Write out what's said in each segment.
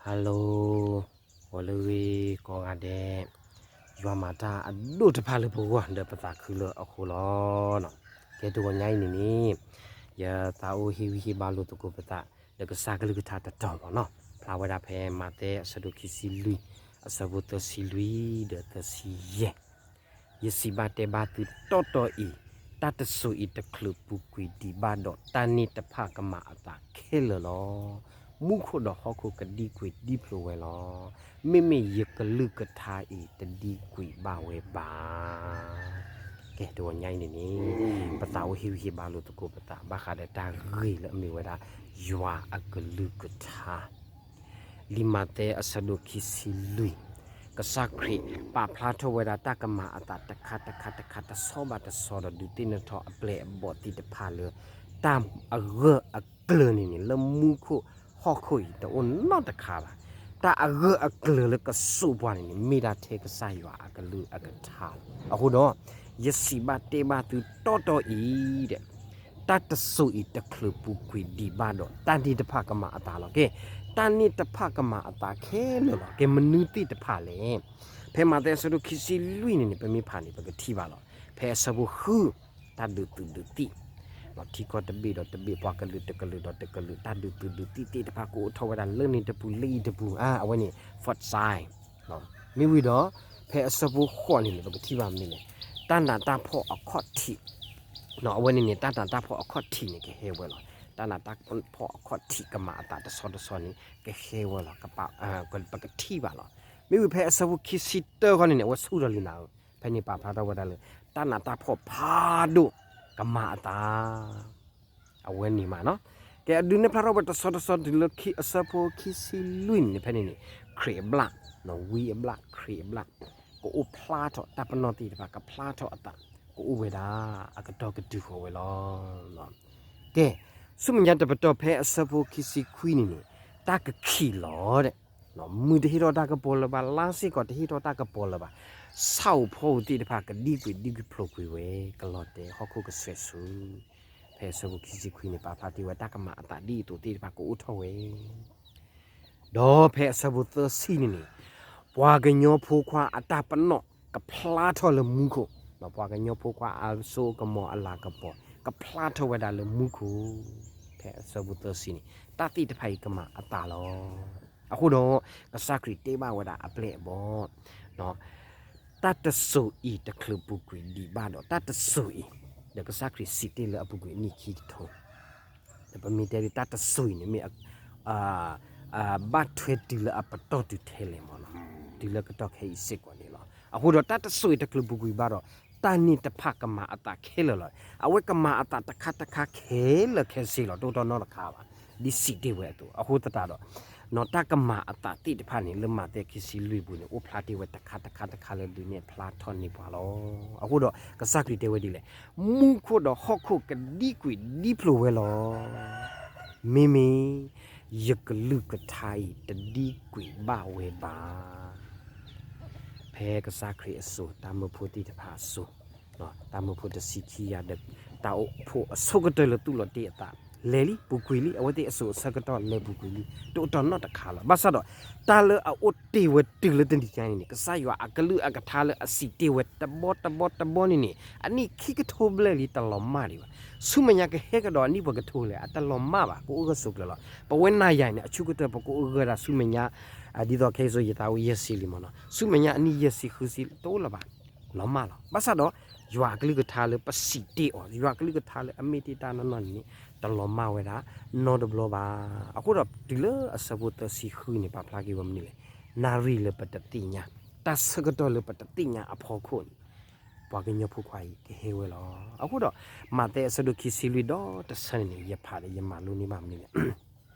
Hello, ဂီၤလၢအဂ့ၤကိးဂၤဒဲး, ယွၤမၤတၢ်အဒိၣ်တဖၣ်လၢပဂီၢ် ဒီးပသးခုလၢအဃိလီၤ. ကဲတဂီၤညါအံၤန့ၣ်န့ၣ်, ယသးအိၣ်ဟ့ၣ်ဂံၢ်ဟ့ၣ်ဘါလိာ်သကိးပသး ဒီးကစၢ်ကလုၢ်ကထါတတီၤမ့ၢ်နီၤ, ဖျါဝဲဒၣ်ဖဲမးသဲအဆၢဒိၣ်ခံဆံလွံၢ် အဆၢဖိသၢဆံလွံၢ်ဒီးသၢဆံယဲၢ် ယစံးဘၣ်တဲဘၣ်သုတီတီအံၤ, တၢ်တစိၤအံၤတချုးပူၤကွံာ်ဒံးဘၣ်ဒီး တၢ်န့ၣ်တဖၣ်ကမၤအသးခဲလၢာ်လီၤ. မူခိၣ်ဒီးဟီၣ်ခိၣ်ကဒံကွံာ်ဒံဖျိးဝဲလီၤ. မ့မ့ၢ်ယကလုၢ်ကထါအံၤတဒံကွံာ်ဘၣ်ဝဲဘၣ်. ကဲတဂီၤညါအံၤန့ၣ်န့ၣ်, ပသးအိၣ်ဟ့ၣ်ဂံၢ်ဟ့ၣ်ဘါလိာ်သကိးပသး ဘၣ်ဃးဒီးတၢ်ဂ့ၢ်လၢအမ့ၢ်ဝဲဒၣ် ယွၤအကလုၢ်ကထါ လံာ်မးသဲအဆၢဒိၣ်ခံဆံလွံၢ်, ကစၢ်ခရံာ်ပာ်ဖျါထီၣ်ဝဲဒၣ်တၢ်ကမၤအသးတခါတခါတခါ တဆီဘၣ်တဆီဒီး ဒုးသ့ၣ်နီၣ်ထီၣ်အပျဲၢ်အဘီၣ်သ့ၣ်တဖၣ်လၢ တၢ်အဂၢၢ်အကျၢၤန့ၣ်န့ၣ် လၢမူခိၣ်ဟီၣ်ခိၣ်အံၤတအိၣ်နီတခါဘၣ်. တၢ်အဂၢၢ်အကျၢၤလၢကစိာ်ပှၤန့ၣ်န့ၣ် မ့ၢ်ဒၣ်ထဲကစၢ်ယွၤအကလုၢ်အကထါလီၤ. အဃိဒီး ယစံးဘၣ်တဲဘၣ်သုတီတီအံၤဒီး တၢ်တစိၤအံၤတချုးပူၤကွံာ်ဒံးဘၣ်ဒီး တၢ်န့ၣ်တဖၣ်ကမၤအသးလီၤ. ကဲ, တၢ်န့ၣ်တဖၣ်ကမၤအသးခဲလၢာ်လီၤ. ကဲမနုၤသ့ၣ်တဖၣ်လဲၣ်. ဖဲမးသဲအဆၢဒိၣ်ခံဆံလွံၢ်န့ၣ်န့ၣ် ပမ့ၢ်ဖးန့ၣ် ပကထံၣ်ဘၣ်လီၤ. ဖဲအဆၢဖိဃု, တၢ်ဒုးသုးဒုးသံၣ်, ထံကီၢ်တဘ့ၣ်ဒီးတဘ့ၣ် ပှၤကလုာ်တကလုာ်ဒီးတကလုာ် တၢ်ဒုးသုးဒုးသံၣ်သ့ၣ်တဖၣ် ကအိၣ်ထီၣ်ဝဲဒၣ်လၢန့ၣ်တပူၤ လၢအံၤတပူၤ အဝဲန့ၣ် fortified မ့ၢ်ဝံၤဒီး ဖဲအဆၢဖိဃိးန့ၣ်န့ၣ် ပကထံၣ်ဘၣ်မနုၤလဲၣ်. တၢ်နးတၢ်ဖှီၣ်အခီၣ်ထံး, အဝဲန့ၣ်န့ၣ် တၢ်နးတၢ်ဖှီၣ်အခီၣ်ထံးန့ၣ် ကဟဲဝဲလီၤ. တၢ်နးတၢ်ဖှီၣ်အခီၣ်ထံးကမၤအသးတဆီတဆီန့ၣ် ကဟဲဝဲလီၤ. ပကထံၣ်ဘၣ်လီၤ. မ့ၢ်ဝံၤဖဲအဆၢဖိခံဆံတၢဃီန့ၣ်န့ၣ် အဝဲဆူၣ်ထီၣ်လံနၤဧၢ, ဖဲန့ၣ်ပာ်ဖျါထီၣ်ဝဲဒၣ်လၢ တၢ်နးတၢ်ဖှီၣ်ဖးဒိၣ်ကမၤအသး အဝဲန့ၣ်မးနီၤ. ကဲအဒုးနဲၣ်ဖျါထီၣ်ဝဲတဆီတဆီတုၤလၢ အဆၢဖိခံဆံလွံၢ်န့ၣ်န့ၣ် ဖဲန့ၣ်န့ၣ် ခရံာ်အဘျၣ်, ဝံအဘျၣ် ခရံာ်အဘျၣ် ကအိၣ်ဖျါထီၣ် တၢ်ပနီၣ်သ့ၣ်တဖၣ် ကဖျါထီၣ်အသး ကအိၣ်ဝဲဒၣ်အကတီၢ်ကတုၤဃီၤဝဲလီၤ. ကဲ, ဆူမဲာ်ညါတပတီၢ်ဖဲအဆၢဖိခံဆံခွံန့ၣ်န့ၣ် တၢ်ကခံးလီၤဒီး မုၢ်တဟ့ၣ်ထီၣ်တၢ်ကပီၤလၢၤဘၣ်, လါစ့ၢ်ကီးတဟ့ၣ်ထီၣ်တၢ်ကပီၤလၢၤဘၣ်, ဆၣ်ဧိၤဖီဧိၤသ့ၣ်တဖၣ် ကဒံကွံာ်ဒံကွံာ်ဖျိးကွံာ်ဝဲ, ကလီၤတဲာ်ဟီၣ်ခိၣ်ကစွဲးဆူ, ဖဲအဆၢဖိခံဆံခွံန့ၣ် ပာ်ဖျါတ့ၢ်ဝဲတၢ်ကမၤအသးဒ်အသိးသ့ၣ်တဖၣ်ကအိၣ်ထီၣ်ဝဲ ဒီးဖဲအဆၢဖိသၢဆံန့ၣ်န့ၣ် ပှၤကညီဖိခွါအတၢ်ပနီၣ်ကဖျါထီၣ်လၢမူခိၣ်, ပှၤကညီဖိခွါအစိအကမီၤအလၤကပီၤ ကဖျါထီၣ်ဝဲဒၣ်လၢမူခိၣ်, ဖဲအဆၢဖိသၢဆံန့ၣ် တၢ်သ့ၣ်တဖၣ်အံၤကမၤအသးလီၤ. အဃိဒီး ကစၢ်ခရံာ်တဲဘၣ်ဝဲဒၣ်အပျဲၢ်အဘီၣ် တၢ်တစိၤအံၤတချုးပူၤကွံာ်ဒံးဘၣ်ဒီး တၢ်တစိၤအံၤ, ဒီးကစၢ်ခရံာ်စံးတ့ၢ်လၢအပူၤကွံာ်အနံၣ်ခံကထိ, ဒီးပမ့ၢ်တဲဒ်တၢ်တစိၤအံၤန့ၣ်မ့ၢ် ဘၣ်ထွဲတုၤလၢအပတီၢ်တုၤထဲလဲၣ်မ့ၢ်နီၤ, တုၤလၢကတီၢ်ခဲအံၤစ့ၢ်ကီးန့ၣ်လီၤ. အဃိဒီးတၢ်တစိၤအံၤတချုးပူၤကွံာ်ဘၣ်ဒီး တၢ်န့ၣ်တဖၣ်ကမၤအသးခဲလၢာ်လီၤ. အဝဲကမၤအသးတခါတခါခဲလၢာ်ခဲဆ့လီၤ, တအိၣ်တနီတခါဘၣ်, ဒ်စံးတ့ၢ်ဝဲအသိး. အဃိသတးဒီး နီၢ်တၢ်ကမၤအသးသ့ၣ်တဖၣ်န့ၣ် လၢမးသဲခံဆံလွံၢ်ပူၤန့ၣ် အိၣ်ဖျါတ့ၢ်ဝဲတခါတခါတခါလၢဒုးနဲၣ်ဖျါထီၣ်န့ၢ်ပှၤလီၤ. အဃိဒီးကစၢ်ခရံာ်တဲဝဲဒ်လဲၣ်, မူခိၣ်ဒီးဟီၣ်ခိၣ်ကဒံကွံာ်ဒံဖျိးဝဲလီၤ. မ့မ့ၢ် ယကလုၢ်ကထါအံၤတဒံကွံာ်ဘၣ်ဝဲဘၣ်. ဖဲကစၢ်ခရံာ်အစိၤ တၢ်မၢဖိသ့ၣ်တဖၣ်အစိၤ, တၢ်မၢဖိတဆံခံဂၤဒီး တၢ်အိၣ်ဖှိၣ်အဆိကတၢၢ်လၢသူၣ်လီၤတ့ၢ်အသး လဲၤလံ ပူၤကွံာ်လံ, အဝဲသ့ၣ်အစိၤအဆၢကတီၢ်လဲၤပူၤကွံာ်လံ, တအိၣ်တနီတခါလီၤ. ဘၣ်ဆၣ်ဒီး တၢ်လၢအအိၣ်တ့ၢ်ဝဲတုၤလၢတနံၤညါန့ၣ်န့ၣ် ကစၢ်ယွၤအကလုၢ်အကထါလၢအစံးတ့ၢ်ဝဲတဘီတဘီတဘီန့ၣ်န့ၣ် အနံၣ်ခံကထိဘျဲၣ်လံတလီၤမၢ်ဒံးဘၣ်. ဆူမဲာ်ညါကဟဲကဒီးအနံၣ်ပှဲၤကထိလဲၣ် အတလီၤမၢ်ဘၣ်, ကအိၣ်ဂၢၢ်ဆိးကျၢၤလီၤ. ပဝဲနၤယၤန့ၣ် အဆူၣ်ကတၢၢ်ပကအိၣ်ဂၢၢ်ဒၣ်ဆူမဲာ်ညါ, ဒ်သိးခဲအံၤစိၤယသးအိၣ်ယဲၢ်ဆံလံမ့ၢ်နီၤ, ဆူမဲာ်ညါအနံၣ်ယဲၢ်ဆံဃုဆံတအိၣ်လၢၤဘၣ်, လီၤမၢ်လီၤ. ဘၣ်ဆၣ်ဒီး ယွၤအကလုၢ်ကထါလၢပစံးတ့ၢ်အီၤ, ယွၤအကလုၢ်ကထါလၢအမ့ၢ်တ့ၢ်တၢ်နီၢ်နီၢ်န့ၣ်န့ၣ် တလီၤမၢ်ဝဲဒၣ် နီတဘျီဘၣ်. အဃိဒီးတုၤလၢအဆၢဖိသၢဆံဃုန့ၣ် ပာ်ဖျါက့ၤဝဲမနုၤလဲၣ်, နၣ်ရံၣ်လၢပတသ့ၣ်ညါ, တၢ်ဆၢကတီၢ်လၢပတသ့ၣ်ညါအဖီခိၣ်န့ၣ် ပှၤကညီဖိခွါအံၤကဟဲဝဲလီၤ. အဃိဒီး မးသဲအဆၢဒိၣ်ခံဆံလွံၢ်ဒီးတဆၢန့ၣ်န့ၣ် ယဖးဒီးယမၤလိန့ၢ်ဘၣ်မနုၤလဲၣ်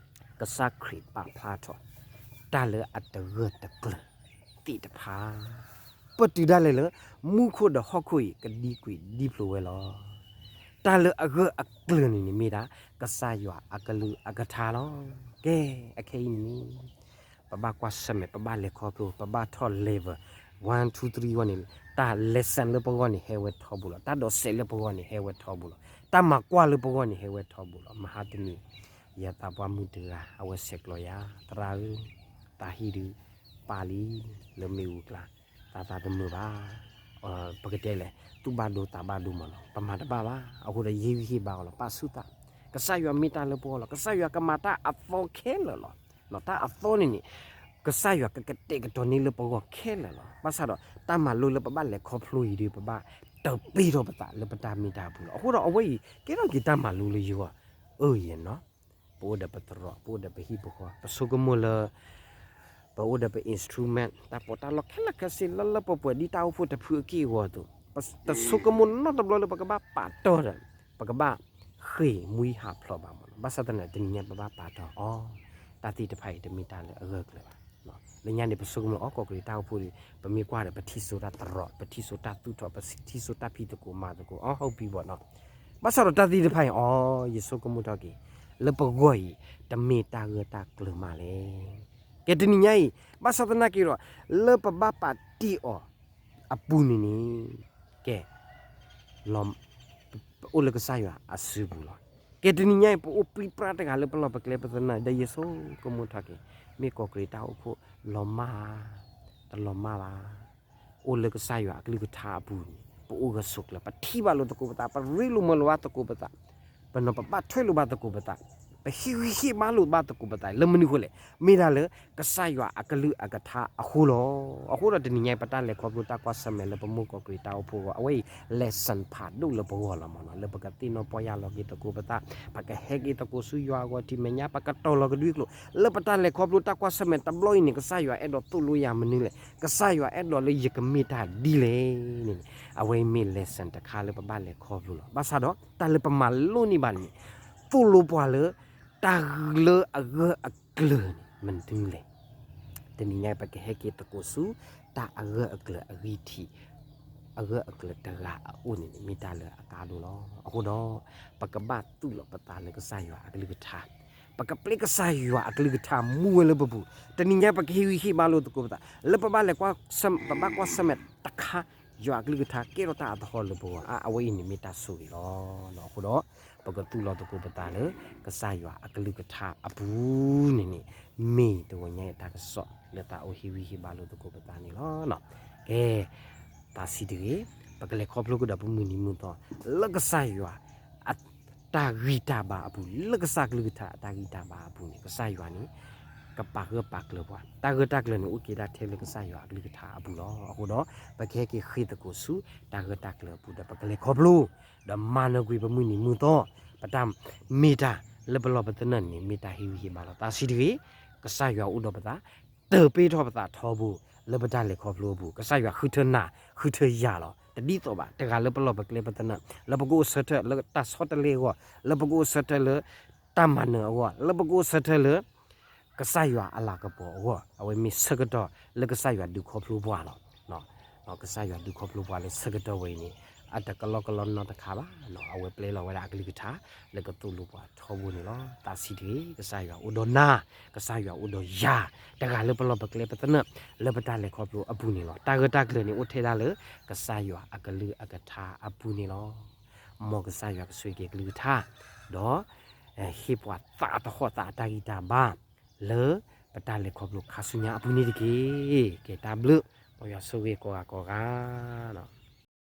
ကစၢ်ခရံာ်ပာ်ဖျါထီၣ် တၢ်လၢအတဂၢၢ်တကျၢၤသ့ၣ်တဖၣ်, ပတုၤဒၣ်လဲာ်လၢ မူခိၣ်ဒီးဟီၣ်ခိၣ်အံၤကဒံကွံာ်ဒံဖျိးဝဲလီၤ. တၢ်လၢအဂၢၢ်အကျၢၤန့ၣ်န့ၣ်မ့ၢ်ဒၣ် ကစၢ်ယွၤအကလုၢ်အကထါလီၤ. ကဲ, အခဲအံၤန့ၣ်န့ၣ် ပဘၣ်ကွၢ်ဆၢၣ်မဲာ် ပဘၣ်လဲၤခီဖျိ ပဘၣ်ထီၣ် level one two three အဂီၢ်န့ၣ်, တၢ် lesson လၢပဂီၢ်န့ၣ်ဟဲဝဲထီဘိလီၤ. တၢ်ဒိးစဲးလၢပဂီၢ်န့ၣ်ဟဲဝဲထီဘိလီၤ. တၢ်မၤကွၢ်လၢပဂီၢ်န့ၣ်ဟဲဝဲထီဘိလီၤ. မဟါတနံၤ ယသးပှၢ်မုၣ်တဂၤ အဝဲဆဲးကျိးယၤ, သရၣ်ဧၢ, ပ တၢ်ဟံၣ်ဒုး ပာ်လံ လၢမ့ၣ်အူကျါ သးသးတမုာ်ဘၣ် ပကတဲလဲၣ် သူၣ်ဘၣ်ဒိသးဘၣ်ဒိမးနီၤ ပမၤတဘၣ်ဘၣ် အဃိဒီးယ့ၣ်ဂံၢ်ဟ့ၣ်ဘါအီၤလီၤ ပာ်ဆူၣ်သး ကစၢ်ယွၤမ့ၢ်တၢ်လၢပဂီၢ်လီၤ ကစၢ်ယွၤကမၤတၢ်အသီခဲလၢာ်လီၤ တၢ်အသီန့ၣ်န့ၣ် ကစၢ်ယွၤကကတဲာ်ကတီၤန့ၢ်လၢပဂီၢ်ခဲလၢာ်လီၤ ဘၣ်ဆၣ်ဒီး တၢ်မၤလိလၢပဘၣ်လဲၤခီဖျိအံၤဒီး ပဘၣ်တပ့ၤထီၣ်ပသးလၢပတၢ်မ့ၢ်တၢ်ပူၤလီၤ အဃိဒီးအဝဲအံၤ ကဲထီၣ်က့ၤတၢ်မၤလိလၢယဂီၢ် အၢယဲၢ်နီၤ ပအိၣ်ဒီးပသရိာ် ပအိၣ်ဒီးပဟံၣ်ပဃီ ပဆိကမိၣ်လၢ ပအိၣ်ဒီးပ instrument တၢ်ပီးတၢ်လီခဲလၢာ်ခဲဆ့လၢလၢပှဲၤပှဲၤဒ်တၢ်အိၣ်ဖှိၣ်တဖုအက့ၢ်အဂီၤအသိး တဆိကမိၣ်နီတဘျီလၢပကဘၣ်ပာ်တီၢ်ဒီး ပကဘၣ်ဃ့ၢ်မှံဟးဖျိးဘၣ်မးနီၤ ဘၣ်ဆၣ်သနာ်က့တနံၤညါပဘၣ်ပာ်တီၢ်အီၤ တၢ်သ့ၣ်တဖၣ်အံၤတမ့ၢ်တၢ်လၢအဂၢၢ်အကျၢၤဘၣ် လၢညါန့ၣ် ပဆိကမိၣ်အီၤကီၢ်ကရံၤတၢ်အိၣ်ဖှိၣ်ဒီး ပမ့ၢ်ကွၢ်ဒီး ပထံၣ်စိတၢ်သရိာ် ပထံၣ်စိတၢ်သူၣ်ထီၣ် ပထံၣ်စိတၢ်ဖံးသကိးမၤသကိး အီ ဟုတ်ပြီပေါ့နော် ဘၣ်ဆၣ်ဒီးတၢ်သ့ၣ်တဖၣ်အံၤအီၤ ယဆိကမိၣ်ထီၣ်က့ၤ လၢပဂီၢ်အံၤ တမ့ၢ်တၢ်ဂၢၢ်တၢ်ကျၢၤမးလဲၣ် ကဲတနံၤညါအံၤ ဘၣ်ဆၣ်သနာ်က့ဒီး လၢပဘၣ်ပာ်တ့ၢ်အီၤ အပူၤန့ၣ်န့ၣ် ကဲ လီၤ အိၣ်လၢကစၢ်ယွၤအစုပူၤလီၤ ကဲတနံၤညါအံၤ ပအိၣ်ပြံပြါတဂၤလၢပလီၢ်ပကျဲပသနၢၣ် ဒီးယဆိကမိၣ်ထီၣ်က့ၤ မ့ၢ်ကီၢ်ကရံၤတၢ်အိၣ်ဖှိၣ် လီၤမၢ်ဧါ တလီၤမၢ်ဘၣ် အိၣ်လၢကစၢ်ယွၤအကလုၢ်ကထါအပူၤန့ၣ် ပအိၣ်ဂၢၢ်ဆိးကျၢၤ ပထံၣ်ဘၣ်လိာ်သကိးပသး ပရ့လိာ်မုာ်လိာ်ဘၣ်သကိးပသး ပနီၤပဘၣ်ထွဲလိာ်ဘၣ်သကိးပသး ပဟ့ၣ်ဂံၢ်ဟ့ၣ်ဘါလိာ်ဘၣ်သကိးပသး လၢမနုၤအဃိလဲၣ် မ့ၢ်ဒၣ်လၢ ကစၢ်ယွၤအကလုၢ်အကထါအဃိလီၤ. အဃိဒီးတနံၤညါအံၤ ပတၢ်လဲၤခီဖျိတၢ်ကွၢ်ဆၢၣ်မဲာ်လၢပမိၢ်ကီၢ်ကရံၤတၢ်အိၣ်ဖှိၣ်အဂီၢ် အဝဲအံၤ lesson ဖးဒိၣ်လၢပဂီၢ်လီၤမ့ၢ်နီၤ လၢပကသ့ၣ်နီၣ်ပီၢ်ယၢ်လီၤက့ၤသကိးပသး ပကဟဲက့ၤသကိးဆူယွၤအဂီၢ်ထံးမဲာ်ညါ ပကတီၤလီၤကဒွံကျိာ် လၢပတၢ်လဲၤခီဖျိတၢ်ကွၢ်ဆၢၣ်မဲာ်တဘျီအံၤန့ၣ် ကစၢ်ယွၤအဲၣ်ဒိးသိၣ်လိယၤမနုၤလဲၣ် ကစၢ်ယွၤအဲၣ်ဒိးလၢယကမ့ၢ်တၢ်ဒ်လဲၣ်န့ၣ် အဝဲအံၤမ့ၢ် lesson တခါလၢပဘၣ်လဲၤခီဖျိလီၤ. ဘၣ်ဆၣ်ဒီး တၢ်လၢပမၤလိန့ၢ်ဘၣ်န့ၣ် သိၣ်လိပှၤလၢ တၢ်လၢအဂၢၢ်အကျၢၤန့ၣ် မနုၤလဲၣ်. တနံၤညါအံၤ ပကဟဲက့ၤသကိးဆူ တၢ်အဂၢၢ်အကျၢၤအဂံၢ်ထံး အဂၢၢ်အကျၢၤတဂၤအအိၣ်န့ၣ်န့ၣ် မ့ၢ်တၢ်လၢအကါဒိၣ်လီၤ. အဃိဒီး ပကဘၣ်သူၣ်လီၤပသးလၢကစၢ်ယွၤအကလုၢ်ကထါ ပကပျဲကစၢ်ယွၤအကလုၢ်ကထါမူဝဲလၢပပူၤ တနံၤညါပကဟ့ၣ်ဂံၢ်ဟ့ၣ်ဘါလိာ်သကိးပသး လၢပဘၣ်လဲၤကွၢ်ဆၢၣ် ပဘၣ်ကွၢ်ဆၢၣ်မဲာ်တခါ ယွၤအကလုၢ်ကထါကဲထီၣ်တၢ်အသဟီၣ်လၢပဂီၢ် အါ အဝဲအံၤန့ၣ်မ့ၢ်တၢ်ဆိၣ်ဂ့ၤလီၤ. အဃိဒီး ပကသူၣ်လီၤသကိးပသးလၢ ကစၢ်ယွၤအကလုၢ်ကထါအပူၤန့ၣ်န့ၣ် မ့ၢ်တဂီၤညါအံၤတၢ်ကစီၣ်လၢသးအိၣ်ဟ့ၣ်ဂံၢ်ဟ့ၣ်ဘါလိာ်သကိးပသးန့ၣ်လီၤ. ကဲ သးဆံးတဂ့ၤ ပကလဲၤခီဖျိကဒီးပမုၢ်နံၤမုၢ်သီ လၢကစၢ်ယွၤ တၢ်ဂံၢ်တၢ်ဘါအပူၤ လၢကစၢ်ကလုၢ်ကထါအတၢ်ဂံၢ်တၢ်ဘါအပူၤန့ၣ် ကစၢ်ယွၤန့ၣ် ကပာ်ဂၢၢ်ပာ်ကျၢၤပှၤ တၢ်ဂၢၢ်တၢ်ကျၢၤန့ၣ် အိၣ်က့ၤဒၣ်ထဲလၢကစၢ်ယွၤအကလုၢ်ကထါအပူၤလီၤ. အဃိဒီး ပကဟဲက့ၤဃ့ၢ်သကိးဆူ တၢ်ဂၢၢ်တၢ်ကျၢၤအပူၤဒီး ပကလဲၤခီဖျိ ဒီးမၤနၢၤကွံာ်ပမုၢ်နံၤမုၢ်သီ ပတၢ်မ့ၢ်တၢ်လၢပလီၢ်ပသနၢၣ်န့ၣ် မ့ၢ်တၢ်ဟ့ၣ်ဂံၢ်ဟ့ၣ်ဘါလီၤ. သးဆံးတဂ့ၤ ကစၢ်ယွၤအိၣ်ဒီးပသး တၢ်ပ့ၤထီၣ်ပသးထီဘိ လၢပတၢ်လဲၤခီဖျိအပူၤ ကစၢ်ယွၤဃုထၢနၤ ဃုထၢယၤလီၤ. တဒ်သိးဘၣ် တဂၤလၢပလီၢ်ပကျဲပသနၢၣ် လၢပကအိၣ်ဆၢထၢၣ်လၢတၢ်ဆီတလဲအဂီၢ် လၢပကအိၣ်ဆၢထၢၣ်လၢ တၢ်မၤနၢၤအဂီၢ် လၢပကအိၣ်ဆၢထၢၣ်လၢ ကစၢ်ယွၤအလၤကပီၤအဂီၢ် အဝဲမ့ၢ်ဆၢကတီၢ်လၢကစၢ်ယွၤဒုးခီဖျိပှၤလီၤ. ကစၢ်ယွၤဒုးခီဖျိပှၤလၢဆၢကတီၢ်ဝဲအံၤန့ၣ် အတကလီကလီနီတခါဘၣ်. အဝဲပျဲလီၤဝဲဒၣ်အကလုၢ်ကထါ လၢကသိၣ်လိပှၤထီဘိန့ၣ်လီၤ. သးဆံးတဂ့ၤ ကစၢ်ယွၤအိၣ်ဒီးနၤ ကစၢ်ယွၤအိၣ်ဒီးယၤ တဂၤလၢပလီၢ်ပကျဲပသနၢၣ် လၢပတၢ်လဲၤခီဖျိအပူၤန့ၣ်လီၤ. တၢ်ဂၢၢ်တၢ်ကျၢၤန့ၣ် အိၣ်ထဲဒၣ်လၢ ကစၢ်ယွၤအကလုၢ်အကထါအပူၤန့ၣ်လီၤ. မ်ကစၢ်ယွၤကဆိၣ်ဂ့ၤက့ၤအကလုၢ်ကထါ ဒီး ဟ့ၣ်ပှၤသးအသဟီၣ်သးအတၢ်ဂံၢ်တၢ်ဘါ လၢပတၢ်လဲၤခီဖျိခါဆူညါအပူၤန့ၣ်တက့ၢ်. ကဲတၢ်ဘျုး မ်ယွၤဆိၣ်ဂ့ၤကိးဂၤကိးဂၤလီၤ.